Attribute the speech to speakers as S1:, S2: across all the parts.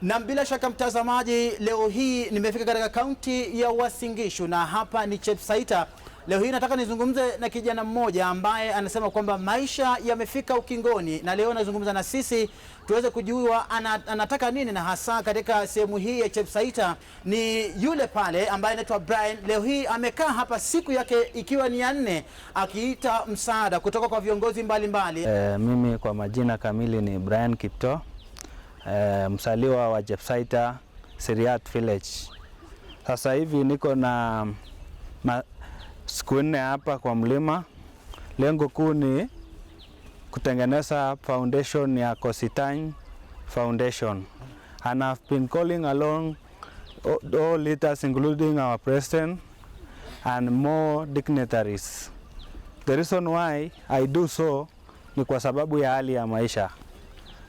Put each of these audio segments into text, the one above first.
S1: Na bila shaka mtazamaji, leo hii nimefika katika kaunti ya Uasin Gishu na hapa ni Chepsaita. Leo hii nataka nizungumze na kijana mmoja ambaye anasema kwamba maisha yamefika ukingoni, na leo anazungumza na sisi tuweze kujua anataka nini, na hasa katika sehemu hii ya Chepsaita ni yule pale ambaye anaitwa Brian. Leo hii amekaa hapa siku yake ikiwa ni ya nne akiita msaada kutoka kwa viongozi mbalimbali.
S2: Mimi kwa majina kamili ni Brian Kipto, mzaliwa wa Chepsaita Siriat Village. Sasa hivi niko na siku 4 hapa kwa mlima. Lengo kuu ni kutengeneza foundation ya Kositany Foundation. And I've been calling along all leaders, including our president and more dignitaries. The reason why I do so ni kwa sababu ya hali ya maisha.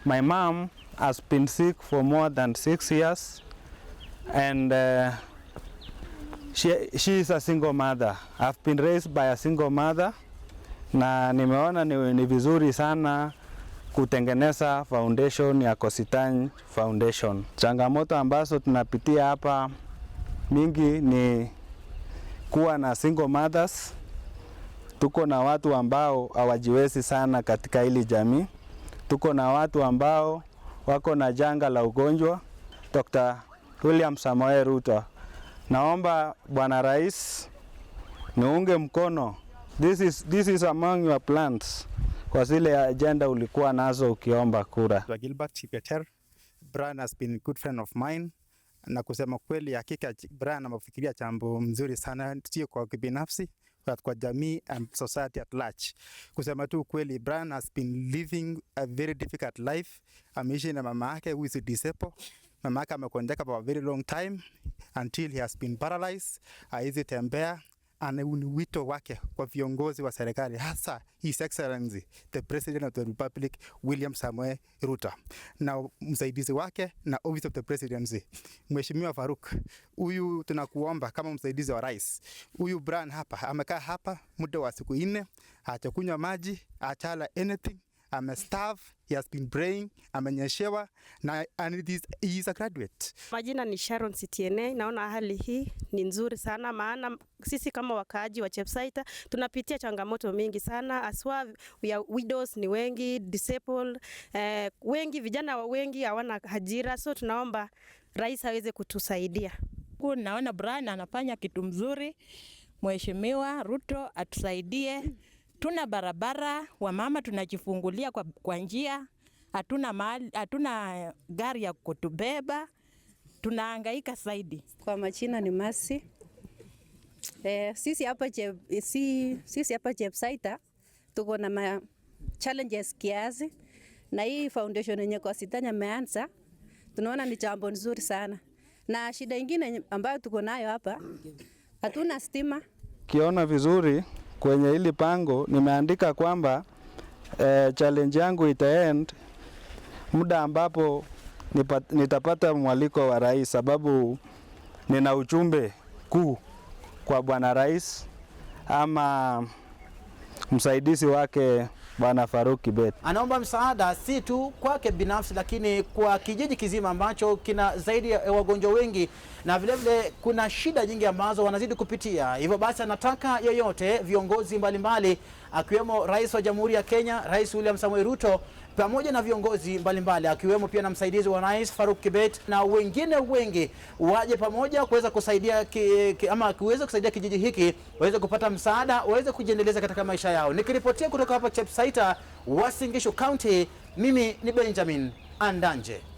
S2: My mom has been sick for more than 6 years and she is a single mother. I've been raised by a single mother na nimeona ni vizuri sana kutengeneza foundation ya Kositany Foundation. Changamoto ambazo tunapitia hapa mingi ni kuwa na single mothers. Tuko na watu ambao hawajiwezi sana katika hili jamii. Tuko na watu ambao wako na janga la ugonjwa. Dr. William Samoei Ruto, naomba Bwana Rais niunge mkono. This is among your plans kwa zile agenda ulikuwa nazo ukiomba kura.
S3: Gilbert Kipketer. Brian has been a good friend of mine, na kusema kweli, hakika Brian amefikiria jambo mzuri sana, sio kwa kibinafsi but kwa jamii and society at large. Kusema tu kweli, Brian has been living a very difficult life. Ameishi na mama yake who is a disabled. Mama yake amegonjeka for a very long time until he has been paralyzed, hawezi tembea, and ni wito wake kwa viongozi wa serikali, hasa His Excellency the President of the Republic William Samoei Ruto na msaidizi wake na Office of the Presidency, Mheshimiwa Faruk. Huyu tunakuomba kama msaidizi wa rais, huyu Brian hapa amekaa hapa muda wa siku 4, hajakunywa maji, hajala anything, amestarve, he has been praying, amenyeshewa na and he is a graduate.
S4: Majina ni Sharon CTNA. Naona hali hii ni nzuri sana, maana sisi kama wakaaji wa Chepsaita tunapitia changamoto mingi sana, aswa we are widows ni wengi, disabled, wengi vijana wengi hawana ajira, so tunaomba rais aweze kutusaidia.
S5: Naona Brian anafanya kitu mzuri. Mheshimiwa Ruto atusaidie. Tuna barabara, wamama tunajifungulia kwa njia, hatuna mahali, hatuna gari ya kutubeba, tunahangaika zaidi.
S6: Kwa majina ni Masi. Sisi hapa Chepsaita tuko na ma challenges kiasi, na hii foundation yenye Kositany ameanza tunaona ni jambo nzuri sana, na shida ingine ambayo tuko nayo hapa, hatuna stima.
S2: Kiona vizuri kwenye hili pango nimeandika kwamba challenge yangu itaend muda ambapo nitapata mwaliko wa rais, sababu nina ujumbe kuu kwa bwana rais ama msaidizi wake, Bwana Faruk Kibet.
S1: Anaomba msaada si tu kwake binafsi, lakini kwa kijiji kizima ambacho kina zaidi ya wagonjwa wengi, na vilevile vile kuna shida nyingi ambazo wanazidi kupitia. Hivyo basi anataka yeyote, viongozi mbalimbali akiwemo Rais wa Jamhuri ya Kenya, Rais William Samoei Ruto, pamoja na viongozi mbalimbali akiwemo pia na msaidizi wa rais Faruk Kibet na wengine wengi waje pamoja kuweza kusaidia ama kuweza kusaidia kijiji hiki waweze kupata msaada, waweze kujiendeleza katika maisha yao. Nikiripotia kutoka hapa Chepsaita, Uasin Gishu County, mimi ni Benjamin Andanje.